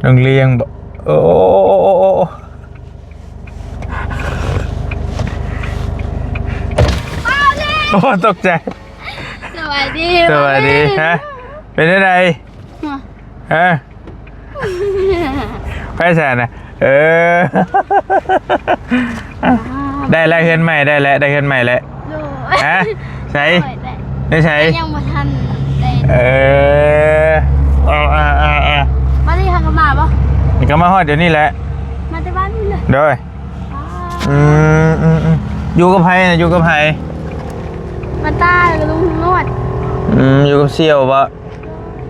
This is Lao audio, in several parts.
ໂຮງຮຽນບໍ? ໂອ້ ໂອ້ ໂອ້ ໂອ້ ໂອ້ ໂອ້ ຕົກໃຈ. ສະບາຍດີ ສະບາຍດີ. ຮະ ເປັນຈັ່ງໃດ? ຮະ ໄປໃສນະ? ເອີ ໄດ້ແລ້ວ ເຮືອນໃໝ່ໄດ້ແລ້ວ ໄດ້ເຮືອນໃໝ່ແລ້ວ. ໂດຍ. ຮະ ໃສ? ໂດຍ ໄດ້ໃສ? ຍັງບໍ່ທັນໄດ້. ເອີ ເອົາ ອ່າ ອ່າ ອ່າ ມານີ້ເຮົາກໍມາບໍ່? ນີ້ກໍມາຮອດດຽວນີ້ແຫຼະ. ມາແຕ່ບ້ານພຸ້ນເລີຍ? ໂດຍ. ອໍ ອືມ ອືມ ອືມ. ຢູ່ກັບໃຜນະ? ຢູ່ກັບໃຜ? ມາຕາ ແລ້ວກໍລຸງນວດ. ອືມ ຢູ່ກັບສ່ຽວບໍ?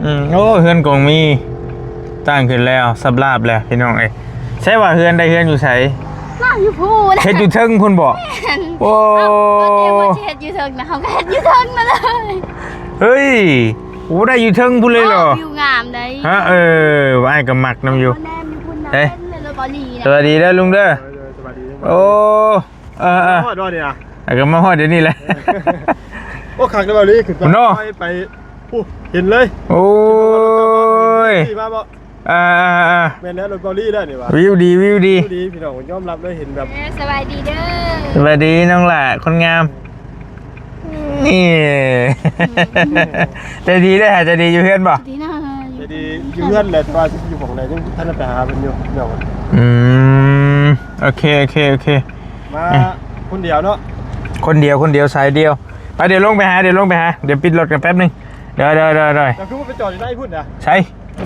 ອືມ ໂອ້ ເຮືອນກົງມີ ຕັ້ງຂຶ້ນແລ້ວ ສັບລາບແລ້ວ ພີ່ນ້ອງເອີຍ. ໃຊ່ວ່າເຮືອນໃດ ເຮືອນຢູ່ໃສ? ນອນຢູ່ພູ້ນ. ເຮັດຢູ່ເທິງພຸ້ນບໍ? ແມ່ນ. ໂອ້ ເຮົາບໍ່ໄດ້ວ່າຊິເຮັດຢູ່ເທິງນະ ເຮົາກໍເຮັດຢູ່ເທິງນັ້ນເລີຍ. ເຮີ້ຍ ໂອ້ ໄດ້ຢູ່ເທິງພຸ້ນເລີຍເຫລອ? ວິວງາມໃດ໋. ຮະ ເອີ ອ້າຍກໍມັກນຳຢູ່. ເຮົາແນມຢູ່ພຸ້ນນະ ເອີ ເປັນເລີຍບໍ່ດີນະ. ສະບາຍດີເດີລຸງເດີ. ເອີ ສະບາຍດີ ໂອ້ ເອີ ເອີ ຮອດບໍ່ນີ້ນະ? ອ່ະ ກໍມາຮອດດຽວນີ້ແຫຼະ. ໂອ້ ຄັກເດີບໍ່ລີ ຂຶ້ນໄປ ເນາະ ໄປ ໄປ ພຸ້ນ ເຫັນເລີຍ. ໂອ້ຍ ຂີ່ມາບໍ່? ອ່າໆໆ ແມ່ນແລ້ວ ລົດເບົາລີແລ້ວນີ້ຫວາ. ວິວດີ ວິວດີ ວິວດີ ພີ່ນ້ອງຍອມຮັບເລີຍ ເຫັນແບບ. ເອີ ສະບາຍດີເດີ ສະບາຍດີນ້ອງຫຼ້າຄົນງາມ. ນີ້ ໃຈດີເດີ ໃຈດີ. ຢູ່ເຮືອນບໍ່? ໃຈດີນະ ໃຈດີ ຢູ່ເຮືອນແຫຼະ ແຕ່ວ່າຊິຢູ່ໝ່ອງໃດ ຍັງບໍ່ທັນໄດ້ໄປຫາເພິ່ນຢູ່ພີ່ນ້ອງ. ອືມ ໂອເຄ ໂອເຄ ໂອເຄ. ມາ ເອີ ຄົນດຽວເນາະ ຄົນດຽວ ຄົນດຽວ ສາຍດຽວ. ໄປ ດຽວລົງໄປຫາ ດຽວລົງໄປຫາ ດຽວປິດລົດກັນແປັບໜຶ່ງ. ເດີໆໆໆ. ແຕ່ຄືວ່າໄປຈອດຢູ່ໃນພຸ້ນນະ. ໃສ? ເອີ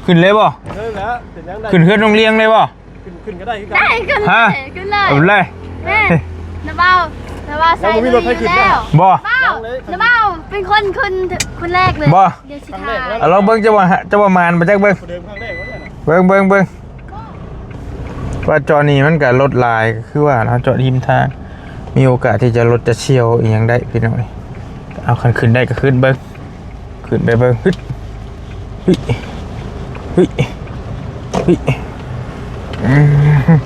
ຂຶ້ນເລີຍບໍ່? ເລີຍແຫຼະ ເປັນຫຍັງໄດ້ ຂຶ້ນເຮືອນໂຮງຮຽນເລີຍບໍ່? ຂຶ້ນ ຂຶ້ນກໍໄດ້ຄືກັນ. ໄດ້ ຂຶ້ນເລີຍ ຂຶ້ນເລີຍ ເອົາເລີຍ. ແມ່ ນ້າບ່າວ ນ້າບ່າວໃສ່ລົດໄປຂຶ້ນແລ້ວບໍ່? ບ່າວ ນ້າບ່າວເປັນຄົນຂຶ້ນຄົນແລກເລີຍບໍ່? ດຽວຊິຖາມ ເອົາລອງເບິ່ງ ຈະວ່າ ຈະວ່າໝານບໍ່ຈັກເບິ່ງ ເບິ່ງ ເບິ່ງ ເບິ່ງ. ວ່າຈອດນີ້ມັນກະລົດຫຼາຍ ຄືວ່າເນາະ ຈອດຮິມທາງ ມີໂອກາດທີ່ຈະລົດຈະສ່ຽວອີ່ຫຍັງໄດ້ພີ່ນ້ອງເອີຍ. ເອົາ ຄັນຂຶ້ນໄດ້ກໍຂຶ້ນເບິ່ງ ຂຶ້ນໄປເບິ່ງ. ຮຶດ ຮຶດ ຮຶດ ຮຶດ ອືມ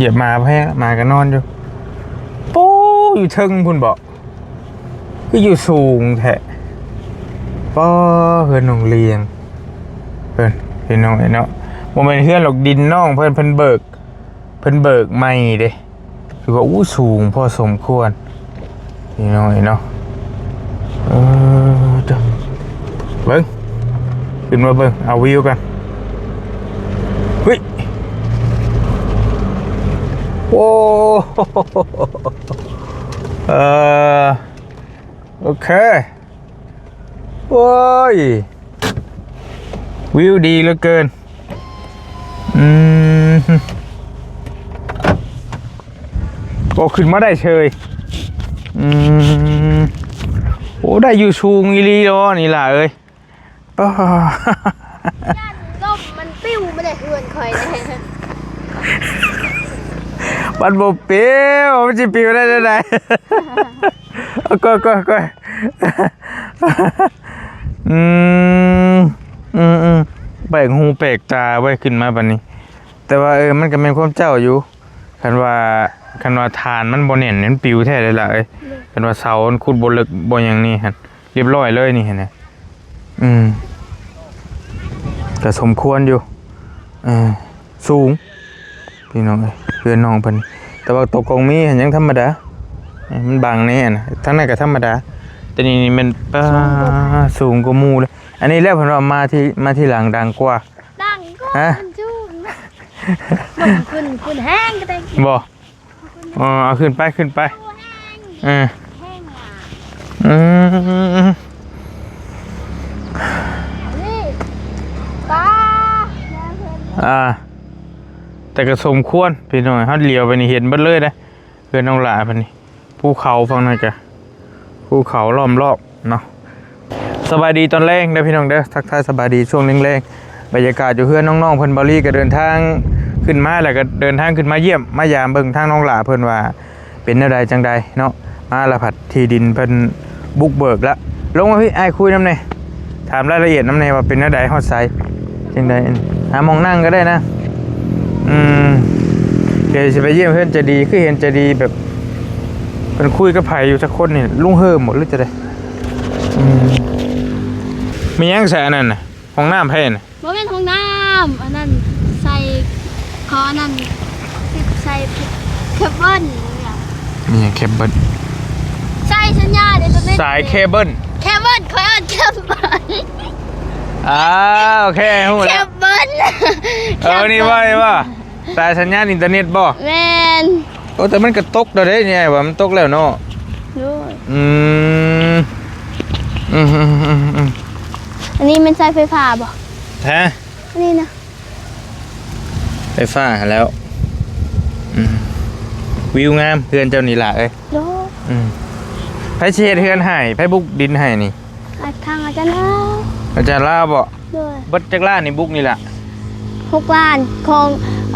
ຢຽບໝາແພງ ໝາກໍນອນຢູ່. ໂອ້ ຢູ່ເທິງພຸ້ນບໍ? ຄືຢູ່ສູງແທ້. ປໍ ເຮືອນນ້ອງລຽງ ເພິ່ນ ພີ່ນ້ອງເອີຍເນາະ. ບໍ່ແມ່ນເຮືອນດອກ ດິນນ້ອງເພິ່ນ ເພິ່ນເບີກ ເພິ່ນເບີກໃໝ່ເດ້. ຖືວ່າ ໂອ້ ສູງພໍສົມຄວນ ພີ່ນ້ອງເອີຍເນາະ. ເອີ ເດີ ເບິ່ງ ຂຶ້ນມາເບິ່ງ ເອົາວິວກັນ. ຫຶຍ ໂອ້ ເອີ ໂອເຄ ໂອ້ຍ ວິວດີເຫຼືອເກີນ. ອືມ ໂອ້ ຂຶ້ນມາໄດ້ເສີຍ. ອືມ ໂອ້ ໄດ້ຢູ່ສູງອີ່ຫຼີເນາະນີ້ຫຼ້າເອີຍ. ປ້າ ຢ້ານລົມມັນປິວມາໃນເຮືອນຂ້ອຍແດ່. ມັນບໍ່ປິວ ມັນຊິປິວໄດ້ແນວໃດ? ເອົາ ກ້ອຍໆ ກ້ອຍ ອືມ ອືມໆ ແປກຫູແປກຕາເວີຍ ຂຶ້ນມາປານນີ້. ແຕ່ວ່າ ເອີ ມັນກໍແມ່ນຄວາມເຈົ້າຢູ່. ຄັນວ່າ ຄັນວ່າຖານມັນບໍ່ແໜ້ນນີ້ ມັນປິວແທ້ເລີຍຫຼ້າເອີຍ. ໂດຍ. ຄັນວ່າເສົາມັນຂຸດບໍ່ເລິກບໍ່ຫຍັງນີ້ຫັ້ນ ລຽບຮ້ອຍເລີຍນີ້ຫັ້ນນະ. ອືມ ກໍສົມຄວນຢູ່ ເອີ ສູງ ພີ່ນ້ອງເອີຍ ເຮືອນນ້ອງເພິ່ນ. ແຕ່ວ່າໂຕກົງມີຫັ້ນຍັງທຳມະດາ ເອີ ມັນບັງແດ່ນະ. ທາງນັ້ນກໍທຳມະດາ ແຕ່ນີ້ນີ້ແມ່ນ ປ້າ ສູງກວ່າໝູ່ເລີຍ. ອັນນີ້ແຫຼະເພິ່ນວ່າມາທີ່ ມາທີ່ຫຼັງດັງກວ່າ. ດັງກວ່າ ຮະ? ມັນສູງນະ ມັນຂຶ້ນ ຂຶ້ນແຮງກໍໄດ້ ບໍ່? ອໍ ເອົາຂຶ້ນໄປ ຂຶ້ນໄປ ແຮງ ເອີ ແຮງ ອືມ ນີ້ ປ້າ ອ່າ ແຕ່ກໍສົມຄວນພີ່ນ້ອງ. ເຮົາຫຼຽວໄປນີ້ເຫັນເບິດເລີຍເດ້ ເຮືອນນ້ອງຫຼ້າເພິ່ນນີ້. ພູເຂົາຝັ່ງນັ້ນກະ ພູເຂົາລ້ອມລອບເນາະ. ສະບາຍດີຕອນແລງເດີພີ່ນ້ອງເດີ ທັກທາຍສະບາຍດີຊ່ວງແລງໆ. ບັນຍາກາດຢູ່ເຮືອນນ້ອງໆເພິ່ນ ເບົາລີກໍເດີນທາງຂຶ້ນມາ ແລ້ວກໍເດີນທາງຂຶ້ນມາຢ້ຽມມາຢາມເບິ່ງທາງນ້ອງຫຼ້າເພິ່ນວ່າເປັນແນວໃດຈັ່ງໃດເນາະ. ມາລະພັດທີ່ດິນເພິ່ນບຸກເບີກລະ. ລົງມາພີ້ ອ້າຍຄຸຍນຳແດ່. ຖາມລາຍລະອຽດນຳແດ່ວ່າເປັນແນວໃດ ຮອດໃສ ຈັ່ງໃດ ຫາໝ່ອງນັ່ງກໍໄດ້ນະ. ອືມ ດຽວຊິໄປຢ້ຽມເຮືອນໃຈດີ ຄືເຫັນໃຈດີແບບ ເພິ່ນຄຸຍກັບໃຜຢູ່ຈັກຄົນນີ້ ລຸງເຮີມບໍ່ ຫຼືຈັ່ງໃດ? ອືມ ມີຫຍັງໃສ່ອັນນັ້ນນະ? ຫ້ອງນ້ຳໃຜນະ? ບໍ່ແມ່ນຫ້ອງນ້ຳ ອັນນັ້ນໃສ່ ຂໍອັນນັ້ນ ໃສ່ເຄເບິນ. ມີຫຍັງເຄເບິນ? ໃສ່ສັນຍານອິນເຕີເນັດ ສາຍເຄເບິນ. ເຄເບິນ ຂ້ອຍເອີ້ນເຄເບິນ. ອ່າ ໂອເຄ ຮູ້ແລ້ວ ເຄເບິນ. ເອີ ນີ້ວ່າ ນີ້ວ່າ ສາຍສັນຍານອິນເຕີເນັດບໍ່? ແມ່ນ. ໂອ້ ແຕ່ມັນກະຕົກແລ້ວເດ້ນີ້ ອ້າຍວ່າມັນຕົກແລ້ວເນາະ. ໂດຍ. ອືມ ອືມ ອັນນີ້ແມ່ນສາຍໄຟຟ້າບໍ່? ຮະ? ອັນນີ້ນະ ໄຟຟ້າຫັ້ນແລ້ວ. ອືມ ວິວງາມເຮືອນເຈົ້ານີ້ຫຼ້າເອີຍ. ໂດຍ. ອືມ ໃຜຊິເຮັດເຮືອນໃຫ້? ໃຜບຸກດິນໃຫ້ນີ້? ອາ ທາງອາຈານລາວ. ອາຈານລາວບໍ? ໂດຍ. ເບິດຈັກລ້ານນີ້ບຸກນີ້ລະ? ຫົກລ້ານ ຂອງ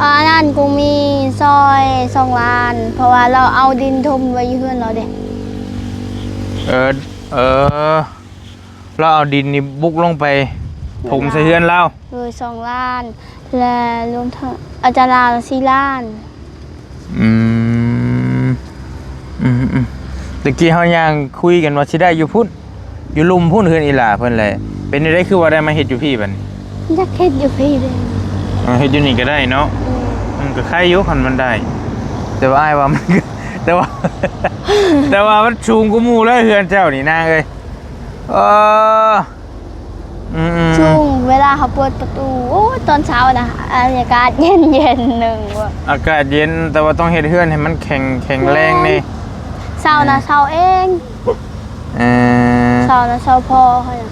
ອາ ອັນນັ້ນຄົງມີຊ່ອຍສອງລ້ານ ເພາະວ່າລາວເອົາດິນຖົມໄວ້ຢູ່ເຮືອນລາວເດ້. ເອີ ເອີ ລາວເອົາດິນນີ້ບຸກລົງໄປຖົມໃສ່ເຮືອນລາວ. ໂດຍ ສອງລ້ານ ແລະ ລວມທັງອາຈານລາວສີ່ລ້ານ. ອືມ ອືມ ອືມ ຕະກີ້ເຮົາຍ່າງຄຸຍກັນວ່າຊິໄດ້ຢູ່ພຸ້ນ ຢູ່ລຸ່ມພຸ້ນ ເຮືອນອີ່ຫຼ້າເພິ່ນແຫຼະ. ເປັນແນວໃດຄືວ່າໄດ້ມາເຮັດຢູ່ພີ້ບັດນີ້? ຢາກເຮັດຢູ່ພີ້ເດ້. ເອີ ເຮັດຢູ່ນີ້ກະໄດ້ເນາະ. ອືມ ມັນກະໄຄຢູ່ຄັນມັນໄດ້ ແຕ່ວ່າອ້າຍວ່າມັນ ແຕ່ວ່າ ແຕ່ວ່າມັນສູງກວ່າໝູ່ເລີຍເຮືອນເຈົ້ານີ້ນາງເອີຍ. ເອີ ອືມໆ ຊ່ວງເວລາເຮົາເປີດປະຕູ ໂອ້ຍ ຕອນເຊົ້ານະ ອາ ອາກາດເຢັນໆ ໜຶ່ງວ່າ ອາກາດເຢັນ ແຕ່ວ່າຕ້ອງເຮັດເຮືອນໃຫ້ມັນແຂງ ແຂງແຮງແດ່. ເຊົານະ ເຊົາເອງ. ເອີ ເຊົານະ ເຊົາພໍ່ເຮົານະ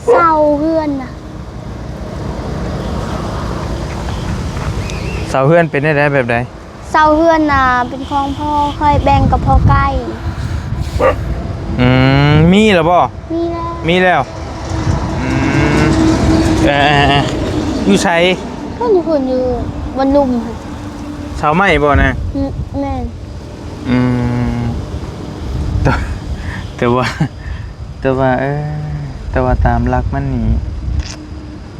ເຊົາເຮືອນນະ. ເຊົາເຮືອນເປັນແນວໃດ ແບບໃດ? ເສົາເຮືອນນະເປັນຂອງພໍ່ຂ້ອຍ ແບ່ງກັບພໍ່ໄກ່. ອືມ ມີແລ້ວບໍ່? ມີແລ້ວ ມີແລ້ວ. ອືມ ເອີ ເອີ ເອີ ຢູ່ໃສ? ເພິ່ນຢູ່ພຸ້ນ ຢູ່ບ້ານລຸ່ມຫັ້ນ. ເສົາໄມ້ບໍ່ນະ? ອືມ ແມ່ນ. ອືມ ແຕ່ ແຕ່ວ່າ ແຕ່ວ່າ ເອີ ແຕ່ວ່າຕາມຫຼັກມັນນີ້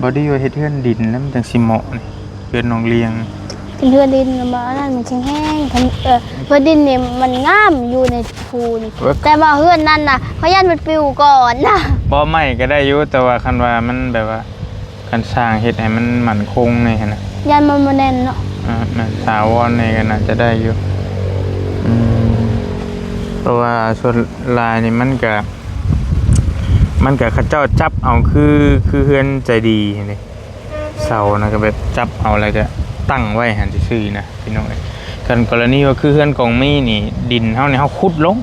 ບໍ່ດີວ່າເຮັດເຮືອນດິນແລ້ວມັນຈັ່ງຊິເໝາະນີ້ ເຮືອນນ້ອງລຽງ. ເປັນເຮືອນດິນ ແລ້ວມັນອັນນັ້ນ ມັນແຂງແຮງ ຄັນ ເອີ ເຮືອນດິນນີ້ມັນງາມຢູ່ໃນພູນີ້ ເອີ ແຕ່ວ່າເຮືອນນັ້ນນະ ຂ້ອຍຢ້ານມັນປິວກ່ອນນະ. ບໍ່ ໄມ້ກະໄດ້ຢູ່ ແຕ່ວ່າຄັນວ່າມັນແບບວ່າ ຄັນສ້າງເຮັດໃຫ້ມັນໝັ້ນຄົງແດ່ຫັ້ນນະ ຢ້ານມັນບໍ່ແໜ້ນເນາະ. ເອີ ແມ່ນ ຖາວອນນີ້ກະໜ້າຈະໄດ້ຢູ່. ອືມ ເພາະວ່າສ່ວນຫຼາຍນີ້ມັນກະ ມັນກະເຂົາເຈົ້າຈັບເອົາຄື ຄືເຮືອນໃຈດີຫັ້ນເດ ເສົານະກະແບບຈັບເອົາແລ້ວກະຕັ້ງໄວ້ຫັ້ນຊື່ໆນະ ພີ່ນ້ອງເອີຍ. ຄັນກໍລະນີວ່າຄືເຮືອນກອງມີນີ້ ດິນເຮົານີ້ເຮົາຂຸດລົງ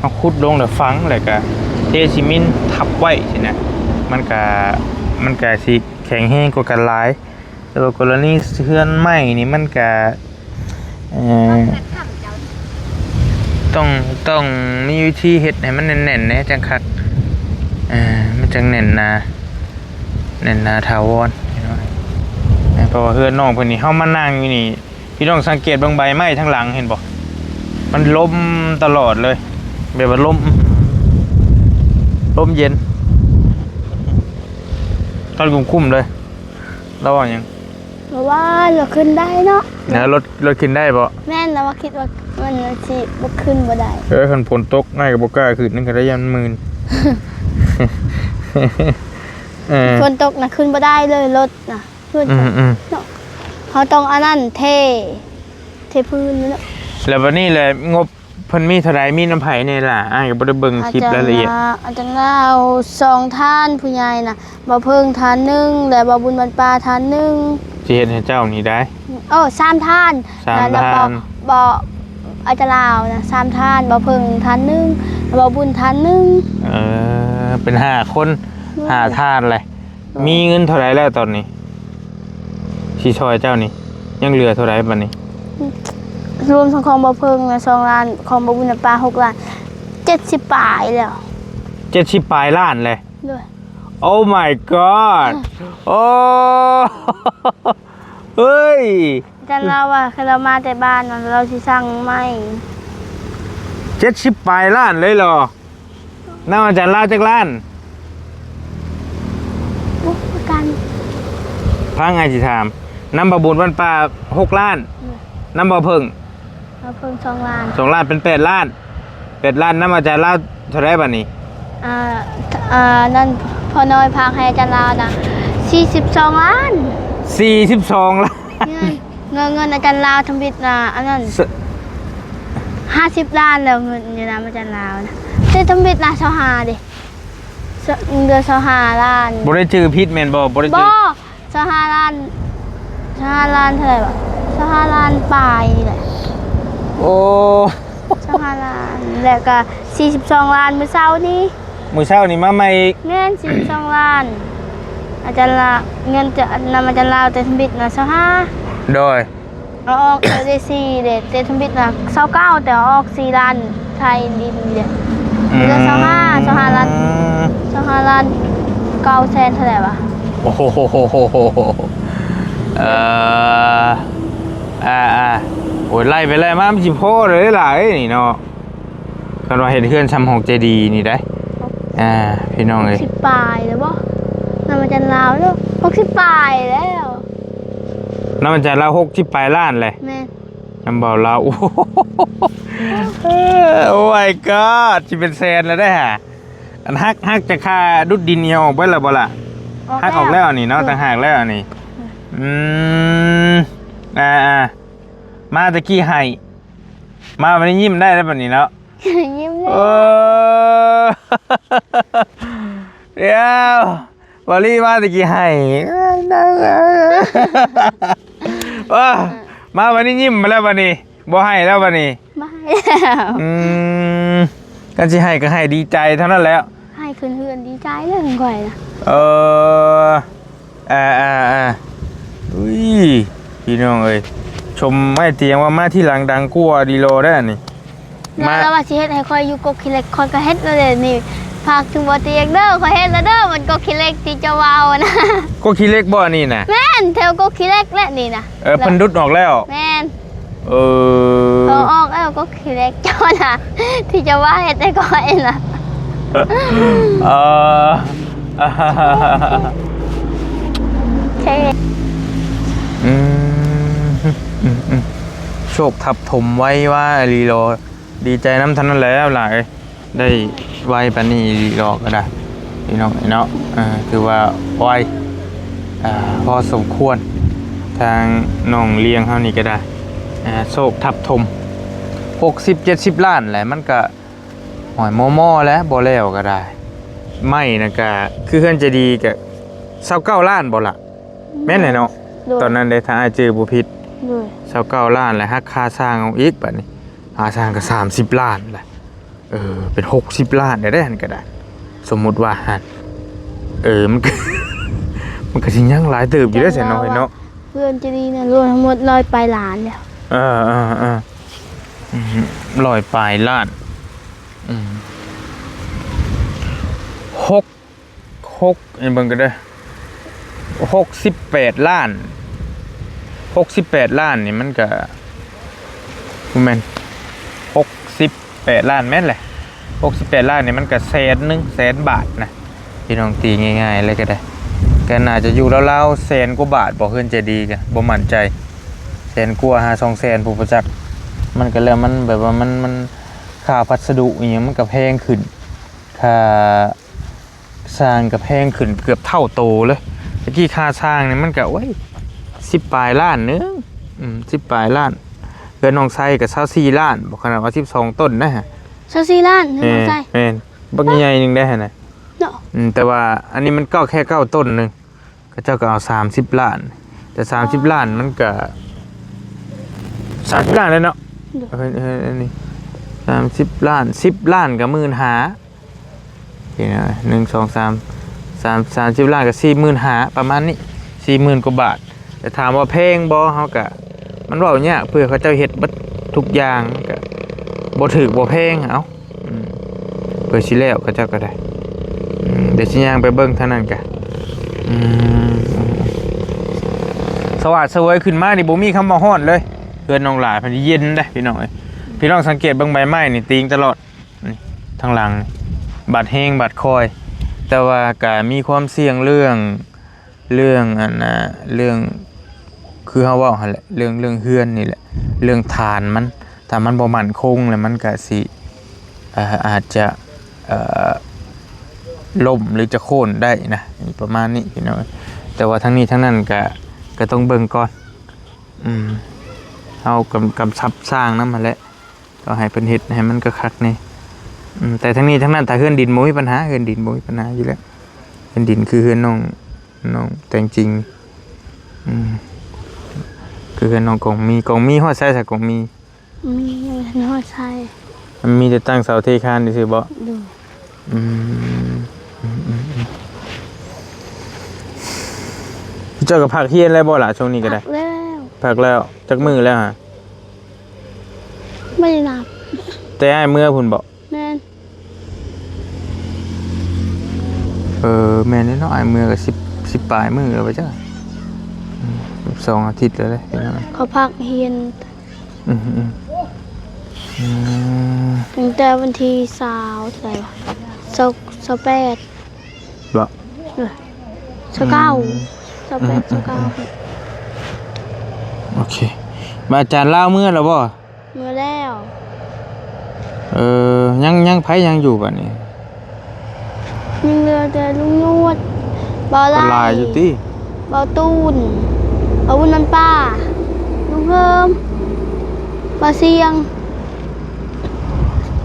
ເຮົາຂຸດລົງແລ້ວຝັງ ແລ້ວກະເທຊີມິນທັບໄວ້ຊີ້ນະ ມັນກະ ມັນກະຊິແຂງແຮງກວ່າກັນຫຼາຍ. ແຕ່ວ່າກໍລະນີເຮືອນໄມ້ນີ້ມັນກະ ເອີ ຕ້ອງ ຕ້ອງມີວິທີເຮັດໃຫ້ມັນແໜ້ນໆແດ່ຈັ່ງຄັກ ເອີ ມັນຈັ່ງແໜ້ນໜາ ແໜ້ນໜາຖາວອນ. ເພາະວ່າເຮືອນນ້ອງເພິ່ນນີ້ ເຮົາມານັ່ງຢູ່ນີ້ ພີ່ນ້ອງສັງເກດເບິ່ງໃບໄມ້ທາງຫຼັງເຫັນບໍ່? ມັນລົມຕະຫຼອດເລີຍ ແບບວ່າລົມ ລົມເຢັນ ຕອນກຸ້ມໆເລີຍ. ລາວເວົ້າຫຍັງ? ລາວວ່າລາວຂຶ້ນໄດ້ເນາະ. ແລ້ວລົດ ລົດຂຶ້ນໄດ້ບໍ່? ແມ່ນ ລາວວ່າຄິດວ່າມັນຊິບໍ່ຂຶ້ນບໍ່ໄດ້. ເອີ ຄັນຝົນຕົກ ອ້າຍກະບໍ່ກ້າຂຶ້ນ ນັ້ນກະໄດ້ຢ້ານມື່ນ. ເອີ ຝົນຕົກນະຂຶ້ນບໍ່ໄດ້ເລີຍລົດນະ. ອືມໆ ເນາະ ເຮົາຕ້ອງອັນນັ້ນເທ ເທພື້ນເນາະ. ແລ້ວບັດນີ້ແຫຼະ ງົບເພິ່ນມີເທົ່າໃດ ມີນຳໃຜແດ່ລະ? ອ້າຍກະບໍ່ໄດ້ເບິ່ງຄລິບລາຍລະອຽດ. ອາຈານລາວ ອາຈານລາວສອງທ່ານ ຜູ້ໃຫຍ່ນະ ບ່າວເພິ່ງທ່ານໜຶ່ງ ແລະ ບ່າວບຸນບ້ານປ່າທ່ານໜຶ່ງ. ຊິເຮັດໃຫ້ເຈົ້ານີ້ໄດ້ ໂອ້ ສາມທ່ານ ສາມທ່ານ ແລ້ວ ບໍ່ ອາຈານລາວນະ ສາມທ່ານ ບ່າວເພິ່ງທ່ານໜຶ່ງ ແລະ ບ່າວບຸນທ່ານໜຶ່ງ. ເອີ ເປັນຫ້າຄົນ ໂດຍ ຫ້າທ່ານແຫຼະ. ມີເງິນເທົ່າໃດແລ້ວຕອນນີ້ ຊິຊ່ອຍເຈົ້ານີ້? ຍັງເຫຼືອເທົ່າໃດບັດນີ້? ລວມທັງຂອງບ່າວເພິ່ງນະ ສອງລ້ານ ຂອງບ່າວບຸນນະປາ ຫົກລ້ານ ເຈັດສິບປາຍແລ້ວ. ເຈັດສິບປາຍລ້ານແຫຼະ? ໂດຍ. Oh my god ໂອ້ ເອີຍ ອາຈານລາວວ່າ ຄັນລາວມາແຕ່ບ້ານນະ ລາວຊິສັ່ງໃໝ່. ເຈັດສິບປາຍລ້ານເລີຍເຫລອ? ນຳອາຈານລາວຈັກລ້ານ? ບໍ່ຄືກັນ. ຟັງອ້າຍຊິຖາມ. ນຳບ່າວບຸນບ້ານປ່າ ຫົກລ້ານ. ໂດຍ. ນຳບ່າວເພິ່ງ? ບ່າວເພິ່ງ ສອງລ້ານ. ສອງລ້ານເປັນແປດລ້ານ. ແປດລ້ານ ນຳອາຈານລາວເທົ່າໃດບາດນີ້? ອ່າ ອ່າ ນັ້ນ ພໍ່ນ້ອຍຝາກໃຫ້ອາຈານລາວນະ ສີ່ສິບສອງລ້ານ ສີ່ສິບສອງລ້ານ ເງິນ ເງິນ ເງິນອາຈານລາວທຳອິດນະ ອັນນັ້ນ ສ- ຫ້າສິບລ້ານແລ້ວ ເງິນຢູ່ນຳອາຈານລາວນະ ແຕ່ທຳອິດນະ ຊາວຫ້າເດ້ ເດືອນຊາວຫ້າລ້ານ ບໍ່ໄດ້ຈື່ຜິດແມ່ນບໍ່? ບໍ່ໄດ້ຈື່ ບໍ່ ຊາວຫ້າລ້ານ ຊາວຫ້າລ້ານເທົ່າໃດວະ? ຊາວຫ້າລ້ານປາຍນີ້ແຫຼະ ໂອ້ ຊາວຫ້າລ້ານ ແລ້ວກໍສີ່ສິບສອງລ້ານມື້ເຊົ້ານີ້ ມື້ເຊົ້ານີ້ມາໃໝ່ອີກ ແມ່ນ ສີ່ສິບສອງລ້ານ ອາຈານລາ ເງິນຈະນຳອາຈານລາວແຕ່ທຳອິດນະ ຊາວຫ້າ ໂດຍ ເອົາອອກເອເດຊີເດ ແຕ່ທຳອິດນະ ຊາວເກົ້າ ແຕ່ເອົາອອກສີ່ລ້ານໄທດິນເດ ອືມ ເຫຼືອຊາວຫ້າ ຊາວຫ້າລ້ານ ຊາວຫ້າລ້ານເກົ້າແສນເທົ່າໃດວະ? ໂອ້ໂຫ ເອີ ອ່າໆ ໂອ້ຍ ໄລ່ໄປໄລ່ມາ ມັນຊິພໍເລີຍຫຼາຍນີ້ເນາະ ຄັນວ່າເຮັດເຮືອນຊ່ຳຮອກເຈດີນີ້ໄດ໋ ອ່າ ພີ່ນ້ອງເອີຍ ຫົກສິບປາຍແລ້ວບໍ່? ນຳອາຈານລາວເນາະ ຫົກສິບປາຍແລ້ວ ນຳອາຈານລາວຫົກສິບປາຍລ້ານແຫຼະ ແມ່ນ ນຳບ່າວລາວ ໂອ້ Oh my god ຊິເປັນແສນແລ້ວໄດ໋ຫາ ອັນຫັກ ຫັກຈາກຄ່າດຸດດິນນີ້ອອກເບິດແລ້ວບໍ່ລະ? ອອກແລ້ວ ຫັກອອກແລ້ວນີ້ເນາະ ອືມ ຕ່າງຫາກແລ້ວນີ້ ອືມ ອ່າໆ ມາແຕ່ກີ້ໄຫ້ ມາບັດນີ້ຍິ້ມໄດ້ແລ້ວບັດນີ້ເນາະ ຍິ້ມເລີຍ ເອີ ດຽວ ວາລີມາແຕ່ກີ້ໄຫ້ ເອີ ມາບັດນີ້ຍິ້ມມາແລ້ວບັດນີ້ ບໍ່ໄຫ້ແລ້ວບັດນີ້ ບໍ່ໄຫ້ແລ້ວ ອືມ ຄັນຊິໄຫ້ກໍໄຫ້ດີໃຈເທົ່ານັ້ນແຫຼະ ໄຫ້ຂຶ້ນເຮືອນດີໃຈເລີຍຂ້ອຍນະ ເອີ ອ່າໆໆ ອຸ້ຍ ພີ່ນ້ອງເອີຍ ຊົມອ້າຍຕຽງວ່າມາທີຫຼັງດັງກວ່າດີລໍໄດ໋ອັນນີ້ ມາ ລາວວ່າຊິເຮັດໃຫ້ຂ້ອຍຢູ່ກົກຂີ້ເຫຼັກ ຂ້ອຍກໍເຮັດແລ້ວເດນີ້ ຝາກເຖິງບໍ່ຕຽງເດີ ຂ້ອຍເຮັດແລ້ວເດີ ມັນກົກຂີ້ເຫຼັກທີ່ເຈົ້າເວົ້ານະ ກົກຂີ້ເຫຼັກບໍ່ອັນນີ້ນະ? ແມ່ນ ແຖວກົກຂີ້ເຫຼັກແຫຼະນີ້ນະ ເອີ ເພິ່ນດຸດອອກແລ້ວ ແມ່ນ ເອີ ເອົາອອກແລ້ວກໍຂີ້ເຫຼັກເຈົ້ານະ ທີ່ເຈົ້າວ່າເຮັດໃຫ້ຂ້ອຍນະ ເອີ ໂອເຄ ອືມ ໂຊກທັບຖົມໄວວາອີ່ຫຼີຫຼໍ ດີໃຈນຳເທົ່ານັ້ນແຫຼະຫຼາຍ ໄດ້ໄວປານນີ້ອີ່ຫຼີຫຼໍກໍໄດ້ ພີ່ນ້ອງເອີຍເນາະ ເອີ ຖືວ່າໄວ ອ່າ ພໍສົມຄວນ ທາງນ້ອງລ້ຽງເຮົານີ້ກໍໄດ້ ອ່າ ໂຊກທັບຖົມ ຫົກສິບເຈັດສິບລ້ານແຫຼະ ມັນກໍຫອຍມໍ່ໆແຫຼະ ບໍ່ແລ້ວກໍໄດ້ ໄມ້ນະກະ ຄືເຮືອນເຈດີກະ ຊາວເກົ້າລ້ານບໍ່ລະ? ແມ່ນແຫຼະເນາະ ໂດຍ ຕອນນັ້ນເດ້ ຖ້າອ້າຍຈື່ບໍ່ຜິດ ໂດຍ ຊາວເກົ້າລ້ານ ແລ້ວຫັກຄ່າຊ່າງເອົາອີກ ບາດນີ້ຄ່າຊ່າງກໍສາມສິບລ້ານແຫຼະ ເອີ ເປັນຫົກສິບລ້ານໄດ້ ຫັ້ນກໍໄດ້ ສົມມຸດວ່າຫັ້ນ ເອີ ມັນກໍ ມັນກໍຊິຍັງຫຼາຍເຕີບຢູ່ເດ້ ຊັ້ນເນາະ ເນາະ ເຮືອນເຈດີນະ ລວມທັງໝົດຮ້ອຍປາຍລ້ານແລ້ວ ເອີໆໆ ອືມ ຮ້ອຍປາຍລ້ານ ອືມ ຫົກ ຫົກ ໃຫ້ເບິ່ງກໍໄດ້ ຫົກສິບແປດລ້ານ ຫົກສິບແປດລ້ານນີ້ມັນກະ ບໍ່ແມ່ນ ຫົກສິບແປດລ້ານ ແມ່ນແຫຼະ ຫົກສິບແປດລ້ານນີ້ມັນກະແສນໜຶ່ງ ແສນບາດນະ ພີ່ນ້ອງຕີງ່າຍໆເລີຍກໍໄດ້ ກໍໜ້າຈະຢູ່ລາວໆແສນກວ່າບາດບໍ່ ເຮືອນເຈດີກະບໍ່ໝັ້ນໃຈ ແສນກວ່າຫາສອງແສນ ຜູ້ປະຈັກ ມັນກໍແລ້ວ ມັນແບບວ່າມັນ ມັນ ຄ່າພັດສະດຸອີ່ຫຍັງມັນກໍແພງຂຶ້ນ ຄ່າ ສ້າງກໍແພງຂຶ້ນເກືອບເທົ່າໂຕເລີຍ ຕະກີ້ຄ່າສ້າງນີ້ມັນກໍ ໂອ້ຍ ສິບປາຍລ້ານໜຶ່ງ ອືມ ສິບປາຍລ້ານ ເຮືອນນ້ອງໄຊກໍຊາວສີ່ລ້ານ ບໍ່ຂະໜາດວ່າສິບສອງຕົ້ນນະ ຊາວສີ່ລ້ານ ເຮືອນນ້ອງໄຊ ແມ່ນ ບັກໃຫຍ່ໆໜຶ່ງໄດ໋ຫັ້ນນະ ເນາະ ອືມ ແຕ່ວ່າອັນນີ້ມັນກໍແຄ່ເກົ້າຕົ້ນໜຶ່ງ ເຂົາເຈົ້າກໍເອົາສາມສິບລ້ານ ແຕ່ສາມສິບລ້ານມັນກໍ ສາມສິບລ້ານເດ້ເນາະ ໂດຍ ເອີ ເອີ ອັນນີ້ ສາມສິບລ້ານ ສິບລ້ານກໍໝື່ນຫ້າ ນີ້ນະ ໜຶ່ງ ສອງ ສາມ ສາມ ສາມສິບລ້ານກໍສີ່ໝື່ນຫ້າ ປະມານນີ້ ສີ່ໝື່ນກວ່າບາດ ແຕ່ຖາມວ່າແພງບໍ່ ເຮົາກະ ມັນເວົ້າຍາກ ເພື່ອເຂົາເຈົ້າເຮັດເບິດທຸກຢ່າງ ມັນກະບໍ່ຖືກບໍ່ແພງ ເອົ້າ ອືມ ເພື່ອຊິແລ້ວ ເຂົາເຈົ້າກໍໄດ້ ອືມ ດຽວຊິຍ່າງໄປເບິ່ງທາງນັ້ນກະ ອືມ ສະຫວາດສະຫວຍຂຶ້ນມານີ້ ບໍ່ມີຄຳວ່າຮ້ອນເລີຍ ເຮືອນນ້ອງຫຼ້າເພິ່ນເຢັນເດ້ ພີ່ນ້ອງເອີຍ ພີ່ນ້ອງສັງເກດເບິ່ງໃບໄມ້ນີ້ຕີງຕະຫຼອດ ນີ້ ທາງຫຼັງ ບາດແຮງບາດຄ່ອຍ ແຕ່ວ່າກະມີຄວາມສ່ຽງເລື່ອງ ເລື່ອງອັນນ່າ ເລື່ອງ ຄືເຮົາເວົ້າຫັ້ນແຫຼະ ເລື່ອງ ເລື່ອງເຮືອນນີ້ແຫຼະ ເລື່ອງຖານມັນ ຖ້າມັນບໍ່ໝັ້ນຄົງແລ້ວ ມັນກະຊິ ອ່າ ອາດຈະ ເອ່ອ ລົ້ມ ຫຼື ຈະໂຄ່ນໄດ້ນະ ປະມານນີ້ພີ່ນ້ອງ. ແຕ່ວ່າທັງນີ້ທັງນັ້ນກະ ກະຕ້ອງເບິ່ງກ່ອນ. ອືມ ເຮົາກຳ ກຳຊັບສ້າງນຳຫັ້ນແຫຼະ ກໍໃຫ້ເພິ່ນເຮັດໃຫ້ມັນຄັກໆແດ່. ອືມ ແຕ່ທັງນີ້ທັງນັ້ນ ຖ້າເຮືອນດິນບໍ່ມີບັນຫາ ເຮືອນດິນບໍ່ມີບັນຫາຢູ່ແລ້ວ. ເຮືອນດິນຄືເຮືອນນ້ອງ ນ້ອງແຕງຈິງ. ອືມ ຄືເຮືອນນ້ອງກອງມີ. ກອງມີຮອດໃສຊະ ກອງມີ? ມີຮອດໃສ? ມັນມີແຕ່ຕັ້ງເສົາເທຄານຊື່ໆບໍ? ໂດຍ. ອືມ ອືມໆໆ ເຈົ້າກໍພັກຮຽນແລ້ວບໍ່ລະ ຊ່ວງນີ້ກໍໄດ້? ພັກແລ້ວ. ພັກແລ້ວ. ຈັກມື້ແລ້ວຫະ? ບໍ່ໄດ້ນັບ. ແຕ່ອ້າຍເມືອພຸ້ນບໍ? ແມ່ນ. ເອີ ແມ່ນເດເນາະ ອ້າຍເມືອກໍສິບ ສິບປາຍມື້ແລ້ວບໍ່ຈັກ ອືມ ສອງອາທິດແລ້ວເດ້. ເຂົາພັກຮຽນ ອືມໆ ອືມ ຕັ້ງແຕ່ວັນທີຊາວ ເທົ່າໃດວະ ຊາວ ຊາວແປດ ບໍ? ເອີ ຊາວເກົ້າ ອືມ ຊາວແປດ ອືມໆໆ ຊາວເກົ້າ. ໂອເຄ ບາດອາຈານລາວເມືອແລ້ວບໍ່? ເມືອແລ້ວ. ເອີ ຍັງ ຍັງໃຜຍັງຢູ່ບາດນີ້? ຍັງເຫຼືອແຕ່ລຸງຍວດ ບ່າວໄຫຼ ກໍຫຼາຍຢູ່ຕິ ບ່າວຕູນ ບ່າວບຸນນຳປາ ລຸງເຮີມ ບ່າວຊຽງ.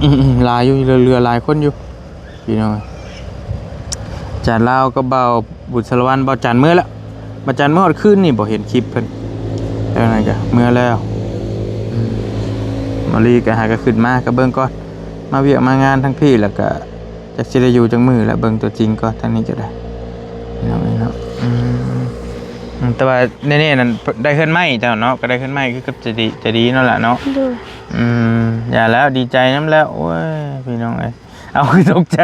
ອືມໆ ຫຼາຍຢູ່ ເຫຼືອ ເຫຼືອຫຼາຍຄົນຢູ່. ພີ່ນ້ອງເອີຍ ຈານລາວກັບບ່າວບຸນສາລະວັນ. ບ່າວຈັນເມືອແລ້ວ ບ່າວຈັນເມືອຮອດຄືນນີ້ ບໍ່ເຫັນຄລິບເພິ່ນ. ແລ້ວນັ້ນກະເມືອແລ້ວ. ອືມ ມາລີກະຫາກະຂຶ້ນມາ ກະເບິ່ງກ່ອນ ມາວຽກມາງານທາງພີ້ ແລ້ວກະຈັກຊິໄດ້ຢູ່ຈັກມື້ລະ ເບິ່ງຕົວຈິງກ່ອນ. ທາງນີ້ກະໄດ້ ພີ່ນ້ອງເອີຍເນາະ. ອືມ ອືມ ແຕ່ວ່າແນ່ໆນັ້ນ ໄດ້ເຮືອນໃໝ່ເຈົ້າເນາະ ກະໄດ້ເຮືອນໃໝ່ຄືກັບໃຈດີ ໃຈດີເນາະລະເນາະ. ໂດຍ. ອືມ ຢ່າແລ້ວ ດີໃຈນຳແລ້ວ. ໂອ້ຍ ພີ່ນ້ອງເອີຍ ເອົາ ຄືຕົກໃຈ.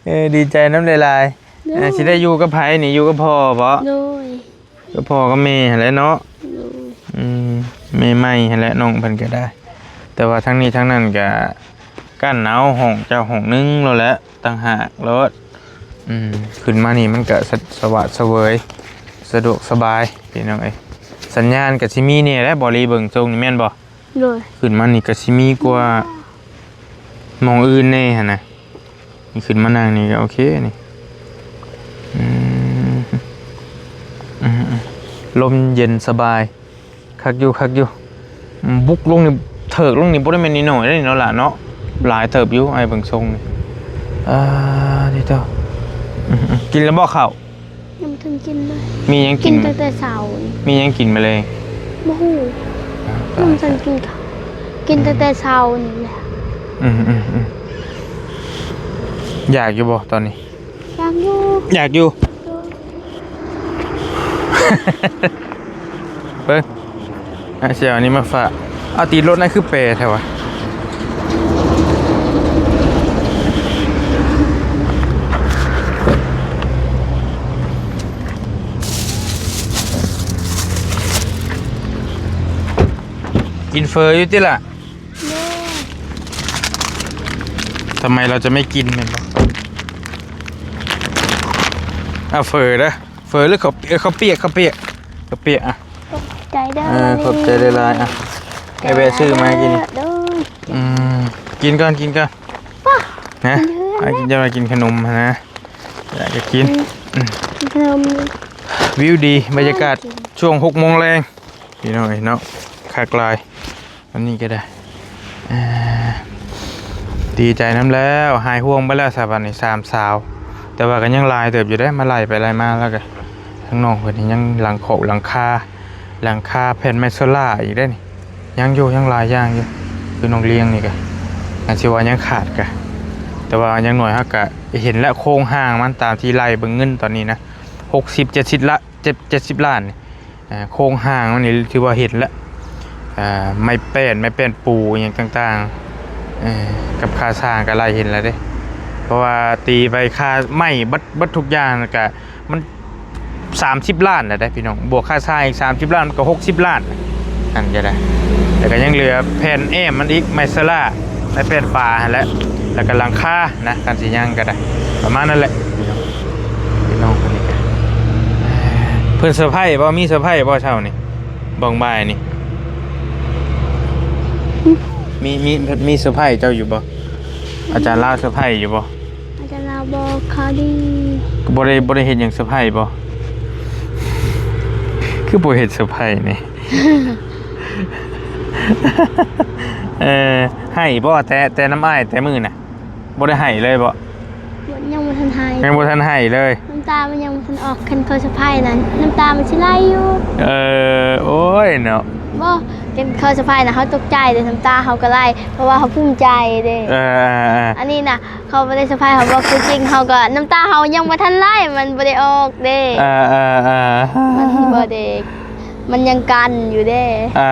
ເອີ ດີໃຈນຳຫຼາຍໆ. ໂດຍ. ເອີ ຊິໄດ້ຢູ່ກັບໃຜນີ້? ຢູ່ກັບພໍ່ບໍ? ໂດຍ. ກັບພໍ່ກັບແມ່ຫັ້ນແຫຼະເນາະ. ໂດຍ. ອືມ ແມ່ໃໝ່ຫັ້ນແຫຼະ ນ້ອງເພິ່ນກໍໄດ້. ແຕ່ວ່າທັງນີ້ທັງນັ້ນກໍກັ້ນເອົາຫ້ອງເຈົ້າຫ້ອງໜຶ່ງໂລດແຫຼະ ຕ່າງຫາກໂລດ. ອືມ ຂຶ້ນມານີ້ມັນກໍສະ ສະຫວາດສະເຫວີຍ ສະດວກສະບາຍ ພີ່ນ້ອງເອີຍ. ສັນຍານກໍຊິມີແດ່ແຫຼະ ບໍ່ລີເບິ່ງຊົງນີ້ແມ່ນບໍ່? ໂດຍ. ຂຶ້ນມານີ້ກໍຊິມີກວ່າ ໝ່ອງອື່ນແດ່ຫັ້ນນະ. ນີ້ຂຶ້ນມານັ່ງນີ້ກໍໂອເຄນີ້. ອືມ ອືມ ອືມ ລົມເຢັນສະບາຍ ຄັກຢູ່ ຄັກຢູ່. ອືມ ບຸກລົງນີ້ ເທີກລົງນີ້ບໍ່ໄດ້ແມ່ນນ້ອຍໆເດ້ເນາະຫຼ້າເນາະ ຫຼາຍເຕີບຢູ່ ອ້າຍເບິ່ງຊົງນີ້. ອ່າ ດີເຕີບ. ອືມ ອືມ ກິນແລ້ວບໍ່ເຂົ້າ? ຍັງບໍ່ທັນກິນເລີຍ. ມີຫຍັງກິນ? ກິນຕັ້ງແຕ່ເຊົ້ານີ້. ມີຫຍັງກິນມື້ແລງ? ບໍ່ຮູ້. ອ່າ ຍັງບໍ່ທັນກິນເຂົ້າ ກິນຕັ້ງແຕ່ເຊົ້ານີ້ແຫຼະ. ອືມ ອືມ ອືມ ຢາກຢູ່ບໍ່ຕອນນີ້? ຢາກຢູ່ ຢາກຢູ່. ໂດຍ. ເບິ່ງ ອ່ະ ຊິເອົາອັນນີ້ມາຝາກ. ເອົາ ຕີນລົດນັ້ນຄືແປແທ້ວະ? ກິນເຝີຢູ່ຕິລະ? ໂດຍ. ທຳໄມເຮົາຈະໄມ່ກິນແມ່ນບໍ່? ເອົາເຝີເດີ. ເຝີຫຼືເຂົ້າ ເອີ ເຂົ້າປຽກ ເຂົ້າປຽກ ເຂົ້າປຽກ ອ່ະ. ຂອບໃຈເດີ. ເອີ ຂອບໃຈຫຼາຍໆ ອ່ະ. ໄປແວະຊື້ມາໃຫ້ກິນ. ໂດຍ. ອືມ ກິນກ່ອນ ກິນກ່ອນ. ປະ ຮະ? ກິນເດີ ໄປກິນຂະໜົມຫັ້ນນະ. ຢາກຈະກິນ. ອືມ ອືມ ກິນຂະໜົມ. ວິວດີ ບັນຍາກາດ ໂອ້ ກິນ ຊ່ວງຫົກໂມງແລງ ພີ່ນ້ອງເອີຍເນາະ ຄັກຫຼາຍ. ອັນນີ້ກໍໄດ້ ເອີ ດີໃຈນຳແລ້ວ ຫາຍຫ່ວງໄປແລ້ວສະບັດນີ້ ສາມສາວ. ແຕ່ວ່າກໍຍັງຫຼາຍເຕີບຢູ່ເດ້ ມາໄລ່ໄປໄລ່ມາແລ້ວກໍ ທາງນ້ອງເພິ່ນນີ້ຍັງຫຼັງຂອບຫຼັງຄາ ຫຼັງຄາແຜ່ນໄມ້ໂຊລ່າອີກເດ້ນີ້ ຍັງຢູ່ ຍັງຫຼາຍຢ່າງຢູ່. ຄືນ້ອງລຽງນີ້ກໍ ອາດຊິວ່າຍັງຂາດກະ ແຕ່ວ່າຢ່າງໜ້ອຍເຮົາກະເຫັນແລ້ວໂຄງຮ່າງມັນ ຕາມທີ່ໄລ່ເບິ່ງເງິນຕອນນີ້ນະ ຫົກສິບ ເຈັດສິບລະ ເຈັດ ເຈັດສິບລ້ານນີ້. ອ່າ ໂຄງຮ່າງມັນນີ້ຖືວ່າເຫັນແລ້ວ ອ່າ ໄມ້ແປ້ນ ໄມ້ແປ້ນປູຫຍັງຕ່າງໆ ເອີ ກັບຄ່າສ້າງກໍໄລ່ເຫັນແລ້ວເດ້. ເພາະວ່າຕີໄປຄ່າໄມ້ເບິດ ເບິດທຸກຢ່າງ ແລ້ວກະມັນສາມສິບລ້ານແລ້ວເດ້ພີ່ນ້ອງ ບວກຄ່າສ້າງອີກສາມສິບລ້ານ ມັນກໍຫົກສິບລ້ານ ຫັ້ນກໍໄດ້. ແລ້ວກໍຍັງເຫຼືອແຜ່ນແອ້ມມັນອີກ ໄມ້ສະຫຼາ ໄມ້ແປ້ນຝາຫັ້ນແຫຼະ ແລ້ວກໍຫຼັງຄານະ ຄັນຊິຍັງກໍໄດ້ ປະມານນັ້ນແຫຼະ. ພີ່ນ້ອງ ພີ່ນ້ອງຄົນນີ້ກະ ເພິ່ນເຊີໄພບໍ່? ມີເຊີໄພບໍ່ເຊົ້ານີ້ ເບິ່ງບ່າຍນີ້? ມີ ມີ ມີເຊີໄພເຈົ້າຢູ່ບໍ່? ອາຈານລາວເຊີໄພຢູ່ບໍ່? ອາຈານລາວບໍ່ຄ່ອຍດີ. ບໍ່ໄດ້ ບໍ່ໄດ້ເຮັດຫຍັງເຊີໄພບໍ່? ຄືບໍ່ເຮັດເຊີໄພນີ້? ເອີ ໃຫ້ບໍ່ ແຕ່ ແຕ່ນຳອ້າຍແຕ່ມື້ນະ? ບໍ່ໄດ້ໃຫ້ເລີຍບໍ່? ຍັງບໍ່ທັນໃຫ້ ຍັງບໍ່ທັນໃຫ້ເລີຍ. ນ້ຳຕາມັນຍັງບໍ່ທັນອອກ. ຄັນເຂົາເຊີໄພນັ້ນ ນ້ຳຕາມັນຊິໄຫຼຢູ່. ເອີ ໂອ້ຍເນາະ. ບໍ່ ຄັນເຂົາເຊີໄພນະ ເຮົາຕົກໃຈເດ້ ນ້ຳຕາເຮົາກໍໄຫຼ ເພາະວ່າເຮົາພູມໃຈເດ້. ເອີ ເອີ ເອີ ອັນນີ້ນະ ເຂົາບໍ່ໄດ້ເຊີໄພເຮົາ ບອກຄວາມຈິງ ເຮົາກໍ ນ້ຳຕາເຮົາຍັງບໍ່ທັນໄຫຼ ມັນບໍ່ໄດ້ອອກເດ້. ເອີ ເອີ ເອີ ມັນບໍ່ໄດ້ ມັນຍັງກັ້ນຢູ່ເດ້. ເອີ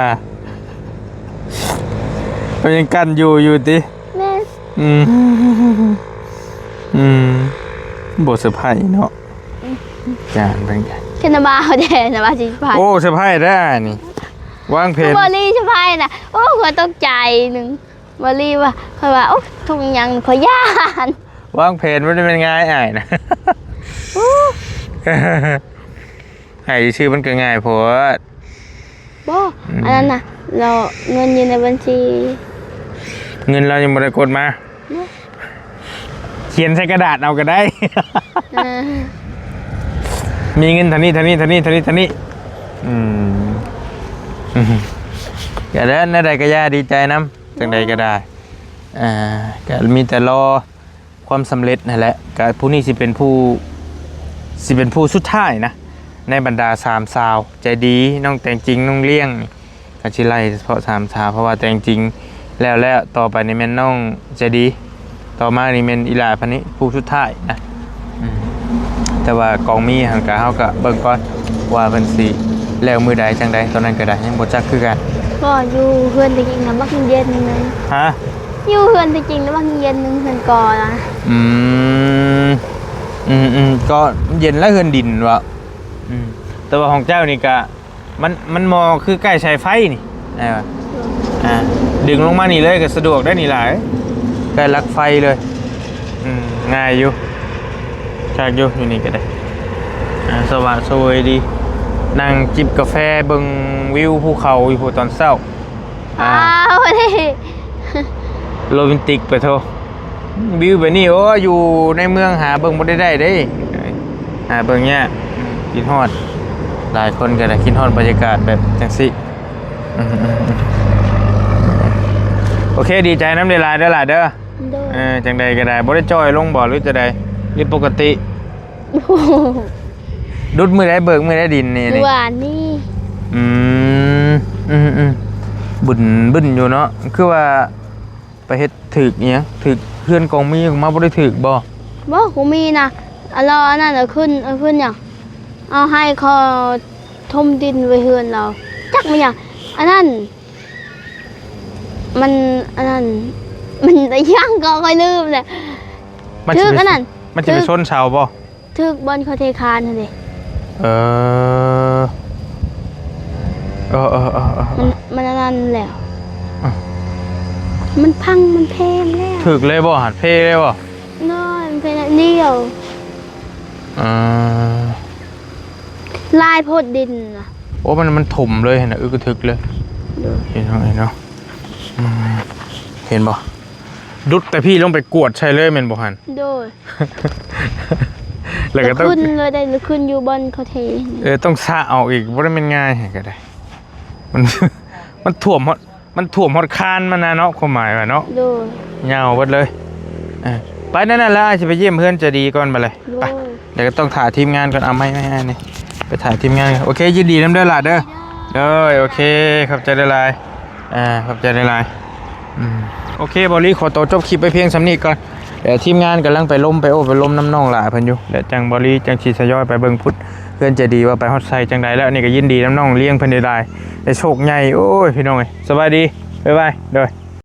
ມັນຍັງກັ້ນຢູ່ ຢູ່ຕິ? ແມ່ນ. ອືມ ອືມ ບໍ່ເຊີໄພເນາະ. ອືມ ຢ້ານເພິ່ນ ຄືນຳບ່າວແທ້ນະວ່າຊິໄປ. ໂອ້ ເຊີໄພໄດ້ນີ້ ວາງແຜນ. ບໍ່ລີເຊີໄພນະ ໂອ້ ຂ້ອຍຕົກໃຈໜຶ່ງ ບໍ່ລີວ່າ ຂ້ອຍວ່າ ໂອ້ ທຸກຫຍັງ ຂ້ອຍຢ້ານ. ວາງແຜນບໍ່ໄດ້ແມ່ນງ່າຍອ້າຍນະ. ໂອ້ ໃຫ້ຊື່ມັນກໍງ່າຍໂພດ. ບໍ່ ອືມ ອັນນັ້ນນະ ລາວເງິນຢູ່ໃນບັນຊີ. ເງິນລາວຍັງບໍ່ໄດ້ກົດມາ. ບໍ່ ຂຽນໃສ່ກະດາດເອົາກໍໄດ້. ເອີ ມີເງິນເທົ່ານີ້ ເທົ່ານີ້ ເທົ່ານີ້ ເທົ່ານີ້ ເທົ່ານີ້. ອືມ ອືມ ຢ່າເດີ ແນວໃດກໍຢ່າ ດີໃຈນຳ ຈັ່ງໃດກໍໄດ້. ອ່າ ກໍມີແຕ່ລໍ ຄວາມສຳເລັດຫັ້ນແຫຼະ. ກະຜູ້ນີ້ຊິເປັນຜູ້ ຊິເປັນຜູ້ສຸດທ້າຍນະ ໃນບັນດາສາມສາວໃຈດີ ນ້ອງແຕງຈິງ ນ້ອງລ້ຽງ ກະຊິໄລ່ສະເພາະສາມສາວ ເພາະວ່າແຕງຈິງແລ້ວ ແລ້ວຕໍ່ໄປນີ້ແມ່ນນ້ອງໃຈດີ ຕໍ່ມານີ້ແມ່ນອີ່ຫຼ້າພັນນີ້ ຜູ້ສຸດທ້າຍນະ. ອືມ ແຕ່ວ່າກອງມີຫັ້ນກະ ເຮົາກະເບິ່ງກ່ອນວ່າເພິ່ນຊິແລ້ວມື້ໃດຈັ່ງໃດ ຕອນນັ້ນກໍໄດ້ ຍັງບໍ່ຈັກຄືກັນ. ກໍຢູ່ເຮືອນແຕງຈິງນະ ບັກເຢັນໜຶ່ງ. ຮະ? ຢູ່ເຮືອນແຕງຈິງນະ ບັກເຢັນໜຶ່ງ ເຮືອນກໍລະ. ອືມ ອືມໆ ກໍເຢັນລະ ເຮືອນດິນເວົ້າ. ອືມ ແຕ່ວ່າຂອງເຈົ້ານີ້ກະ ມັນ ມັນໝໍ້ຄືໃກ້ສາຍໄຟນີ້ ອ່າ ດຶງລົງມານີ້ເລີຍກໍສະດວກໄດ໋ນີ້ຫຼາຍ ໃກ້ຫຼັກໄຟເລີຍ. ອືມ ງ່າຍຢູ່ ຄັກຢູ່ ຢູ່ນີ້ກໍໄດ້. ອ່າ ສະຫວາດສະຫວຍດີ ນັ່ງຈິບກາແຟເບິ່ງວິວພູເຂົາຢູ່ພຸ້ນຕອນເຊົ້າ. ອ່າ ອ້າວ ນີ້ ໂຣແມນຕິກໄປໂທ. ວິວແບບນີ້ ໂອ້ ຢູ່ໃນເມືອງຫາເບິ່ງບໍ່ໄດ້ໄດ້ເດ້ ຫາເບິ່ງຍາກ. ຄິດຮອດ ຫຼາຍຄົນກໍໄດ້ຄິດຮອດບັນຍາກາດແບບຈັ່ງຊີ້. ອືມໆໆ ໂອເຄ ດີໃຈນຳຫຼາຍໆເດີຫຼ້າເດີ. ໂດຍ ເອີ ຈັ່ງໃດກໍໄດ້ ບໍ່ໄດ້ຈ່ອຍລົງບໍ່ ຫຼືຈັ່ງໃດ ຫຼືປົກກະຕິ? ດຸດມື້ໃດ ເບີກມື້ໃດດິນນີ້? ມື້ວານນີ້. ອືມ ອືມໆ ບຶ້ນໆຢູ່ເນາະ. ຄືວ່າໄປເຮັດຖືກອີ່ຫຍັງ ຖືກເຮືອນກອງມີມາ ບໍ່ໄດ້ຖືກບໍ່? ບໍ່ ກອງມີນະ ອັນລາວອັນນັ້ນເອົາຂຶ້ນ ເອົາຂຶ້ນຫຍັງ ເອົາໃຫ້ເຂົາຖົມດິນໄວ້ເຮືອນລາວ ຈັກແມ່ນຫຍັງ ອັນນັ້ນ ມັນ ອັນນັ້ນ ມັນອີ່ຫຍັງກໍຂ້ອຍລືມແຫຼະ. ມັນຊິ ຖືກອັນນັ້ນ ມັນຊິໄປຊົນເສົາບໍ່? ຖືກບ່ອນເຂົາເທຄານຫັ້ນເດ້. ເອີ ເອີໆໆໆ ມັນ ມັນອັນນັ້ນແລ້ວ ອືມ ມັນພັງ ມັນເພແລ້ວ. ຖືກເລີຍບໍ່ຫັ້ນ ເພເລີຍບໍ່? ໂດຍ ມັນເພແລ້ວ ດຽວ ເອີ ຫຼາຍໂພດດິນນະ. ໂອ້ ມັນ ມັນຖົມເລີຍຫັ້ນນະ ອຶກກະທຶກເລີຍ. ໂດຍ ເຫັນເນາະ ເຫັນເນາະ ອືມ ເຫັນບໍ່? ດຸດແຕ່ພີ້ລົງໄປກວດໃສ່ເລີຍແມ່ນບໍ່ຫັ້ນ? ໂດຍ ແລ້ວກໍຕ້ອງ ແລ້ວຂຶ້ນເລີຍໄດ້ ແລ້ວຂຶ້ນຢູ່ບ່ອນເຂົາເທ. ເອີ ຕ້ອງສະອອກອີກ ບໍ່ໄດ້ແມ່ນງ່າຍໃຫ້ກໍໄດ້ ມັນ ມັນຖ້ວມຮອດ ມັນຖ້ວມຮອດຄານມັນນະເນາະ ຄວາມໝາຍວ່າເນາະ. ໂດຍ ຍາວເບິດເລີຍ. ເອີ ໄປນັ້ນແຫຼະ ອ້າຍຊິໄປຢ້ຽມເຮືອນໃຈດີກ່ອນບາດນີ້. ໂດຍ ໄປ ແລ້ວກໍຕ້ອງຖ້າທີມງານກ່ອນ ເອົາໄມ້ ໄມ້ ໄມ້ນີ້ ໄປຖ້າທີມງານ. ໂອເຄ ຍິນດີນຳເດີຫຼ້າເດີ. ໂດຍ ໂອເຄ ຂອບໃຈຫຼາຍໆ ອ່າ ຂອບໃຈຫຼາຍໆ. ອືມ ໂອເຄ ບ່າວລີຂໍໂຕຈົບຄລິບໄວ້ພຽງສ່ຳນີ້ກ່ອນ. ດຽວທີມງານກຳລັງໄປລົມ ໄປໂອ້ໄປລົມນຳນ້ອງຫຼ້າເພິ່ນຢູ່ ແລ້ວຈັ່ງບ່າວລີຈັ່ງຊິທະຍອຍໄປເບິ່ງພຸດ ເຮືອນໃຈດີວ່າໄປຮອດໃສຈັ່ງໃດແລ້ວ. ນີ້ກໍຍິນດີນຳນ້ອງລ້ຽງເພິ່ນຫຼາຍໆ ໄດ້ໂຊກໃຫຍ່. ໂອ້ຍ ພີ່ນ້ອງເອີຍ ສະບາຍດີ ບາຍບາຍ ໂດຍ.